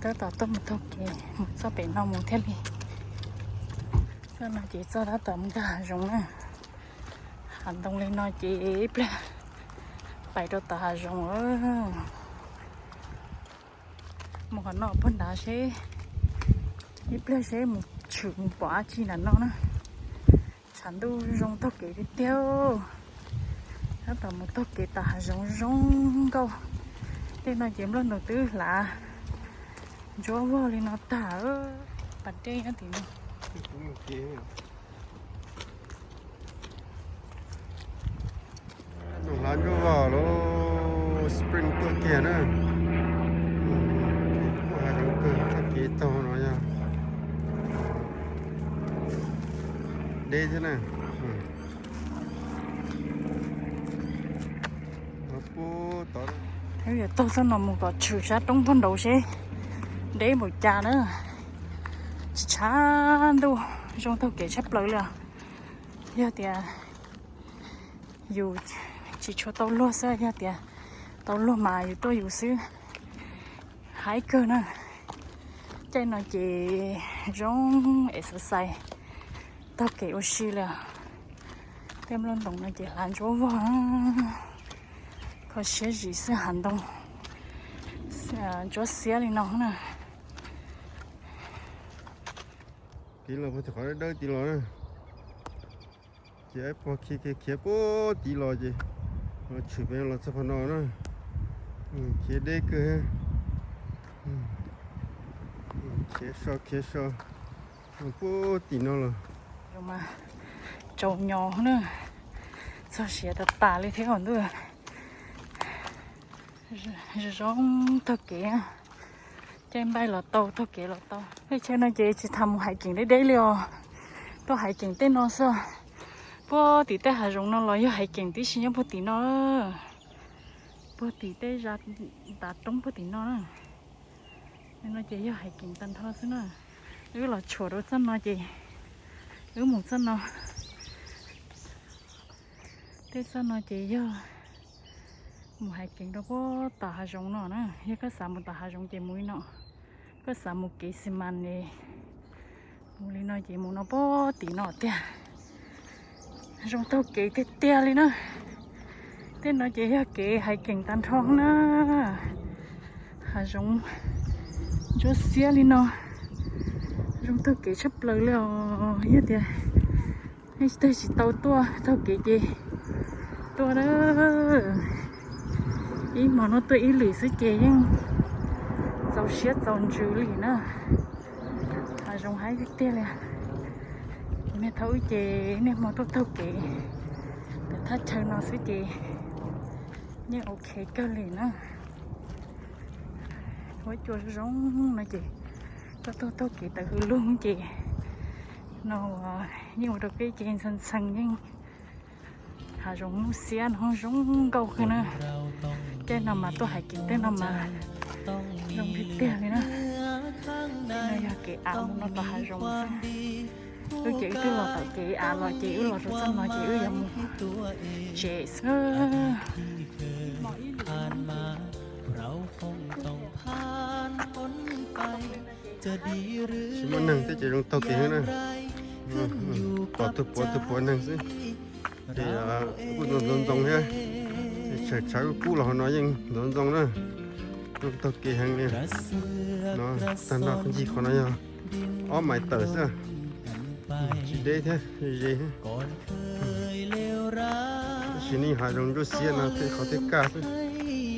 Tab tom tuaj mus taug kev mus txoj pem no mus thiaj li. Txoj no ces txoj tab tom mus nkag hav zoov na. Hav ntoo li no ces ib pliag pais rau tom hav zoov. Mus qhov no puag nrad seb, ib pliag seb mus tshwm mus pom dab tsi nram no na. Tshav ntuj zoo taug kev tiag tiag. Tab tom mus taug kev tom hav zoov zoo nkauj. Tej no ces nplooj ntoos twb hlav ntsuab vog li no tag. Pas dej nyob tim no. Ntoos hlav ntsuab vog lub spring tuaj kiag na. Kuj hav zoov kawg, txoj kev taug no yog deb thiab na. Puag tod, wb yuav taug txoj no mus kom tshwm sab roob puag nraud seb deb npaum cas na. Tsis tshav ntuj, zoo taug kev tshaj plaws li os. Yog tias yus tsis tshua tau luag xwb, yog tias tau luag mas yus tuaj yus xwb. Haib kawg na. Caij no ces zoo exercise, taug kev ua si li os. Tej nplooj ntoos no ces hlav ntsuab vog, kho siab zim xwb hav ntoo ntsuab xiab li no na. Kev los puag tim qhov dawb dawb tid los na. Ces ib pog khiav khiav khiav puag tid los ces los tshwm pem los txog qhov no na. Khiav deb kawg. Khiav so khiav so puag tim no los. Zoo mas tsaus nyo na, txog siav tas tas li thiab os ntuj. Zoo zoo taug kev, caij npaij los tau, taug kev los tau. Tej chaw no ces tsis tas mus hais keem deb deb li os. Tuaj hais keem tej no xwb. Puag tim tej hav zoov no los yog hais keem tib si nyob puag tim no. Puag tim tej zaj ntav roob puag tim no na. No ces yog hais keem tag nrho xwb na. Wb los tshuam rau txoj no ces wb mus txoj no. Tej txoj no ces yog mus hais keem rau puag tom hav zoov no na. Yog koj xav mus tom hav zoov ces mus li no. Koj xav mus kev xi mas es mus li no ces mus no puag tim no tiag. Zoo taug kev tiag tiag li na. Tej no ces yog kev hais keem tag nrho na. Hav zoov ntsuab xiab li no, zoo taug kev tshaj plaws li os. Yog tias nej tsis tau tuaj taug kev ces tuaj na. Ib hmo no tuaj ib lwm xwb ces yeej txaus siab txaus ntsws li na. Hav zoov haib tiag tiag li. Nej thaum ub ces niaj hmo tuaj taug kev ntawm thaj chaw no xwb ces yeej ok kawg li na. Huab cua zoo no ces koj tuaj taug kev tawm hws lug ces no uas yeej ua rau peb ces ntxhee ntxhee yeej hav zoov xiab no zoo nkauj kawg na. Tej no mas tuaj hais keem tej no mas zoo tiag tiag li na. Tej no yog kev av mus no tom hav zoov xwb. Wb ces wb twb los tom kev av los ces wb los rau txoj no ces wb yuav mus tsev xwb. Tsis muaj neeg thiab ces zoo taug kev heev na. Pom tus puav tus puav neeg xwb. Ces kuj ntxoov ntxoo thiab. Tshav kub los hauv no yeej ntxoov ntxoo na. Zoo taug kev heev li. No tag nrho ncig qhov no yog ob mais tawm xwb. Tsis deb thiab ze thiab. Tab sis nej hav zoov ntsuab xiab no tej qhov tej kaj xwb,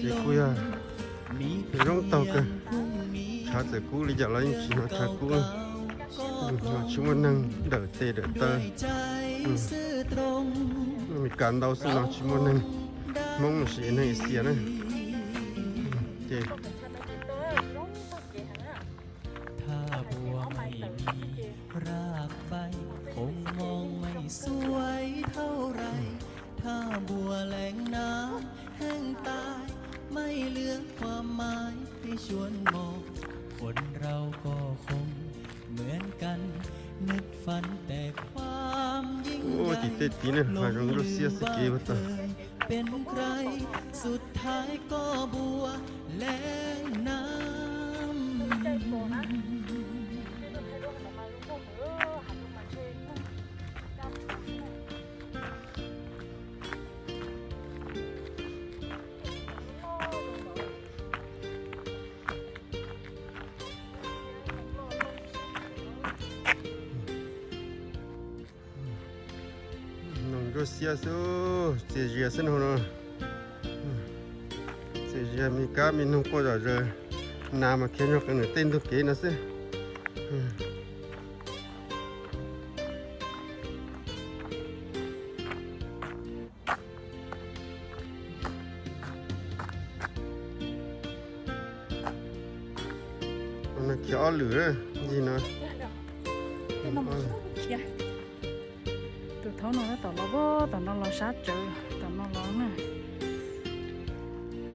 ces kuj yog zoo taug kawg. Tshav txawm kub li cas los yeej tsis hnov tshav kub. Tsis muaj neeg dawm tes dawm taw. Amelikas ntau xwb los tsis muaj neeg Hmoob los sis neeg Asia na. Cesถ้าบัวไม่มีรากใบ คงมองไม่สวยเท่าไหร่ ถ้าบัวแหล่งน้ำแห้งตาย ไม่เหลือความหมายให้ชวนมอง คนเราก็คงเหมือนกัน นึกฝันแต่ความยิ่งใหญ่ Ua tim tej tid ne, hav zoov ntsuab xiab xwb kev ua tag. เป็นใคร สุดท้ายก็บัวแหล่งน้ำ Ua xiab xwb, txias zias xwb no no. Txias zias me kab me noog quaj zom zaws. Nas mas khiav nyuag qees ntawm tej ntug kev no xwb. Khiav ob lwm ncig no. Tus thaub no tab tom los, tom no los sab tsawv.